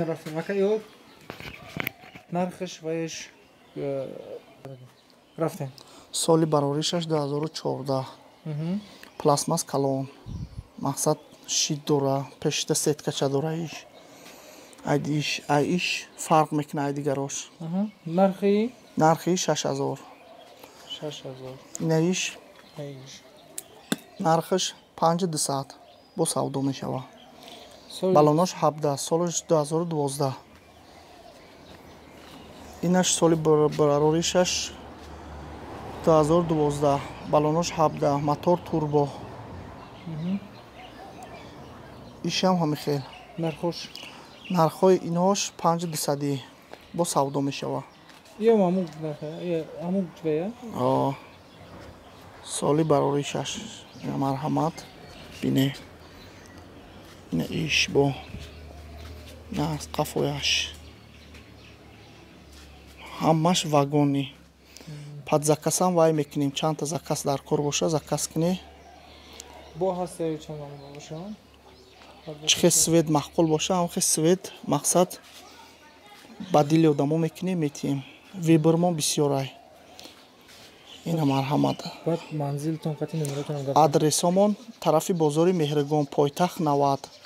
Рафтем, ака, ё нархаш ваеш, рафтем. Соли бароришаш 2014, пластмасс калон, мақсад щит дора, пешта сеткача дора. Иш айдиш, ай иш фарқ мекуна ай дигарош. Нархи? Нархи 6000. 6000. Инаиш нархаш 5200, бо савдо мешава. Балонош 17, солаш 2012. Инаш соли бароришаш 2012, балонош 17, мотор турбо. Ишам ҳами хел. Нархош? Нархҳои инош 5200, бо савдо мешава. Ҳамун? Соли бароришаш, марҳамат, бине. Ина иш бо на қафояш ҳамаш вагони. Под заказам вай мекунем, чандта заказ дар кор боша, заказ кунӣ. Бо ҳаста? Чӣ хел цвет маъқул боша, ҳам хел цвет, мақсад, ба дили одамо мекунем, метиҳем. Выбормо бисёрай. Ина, марҳамат. Адресомон тарафи бозори Меҳригон, Пойтахт 90.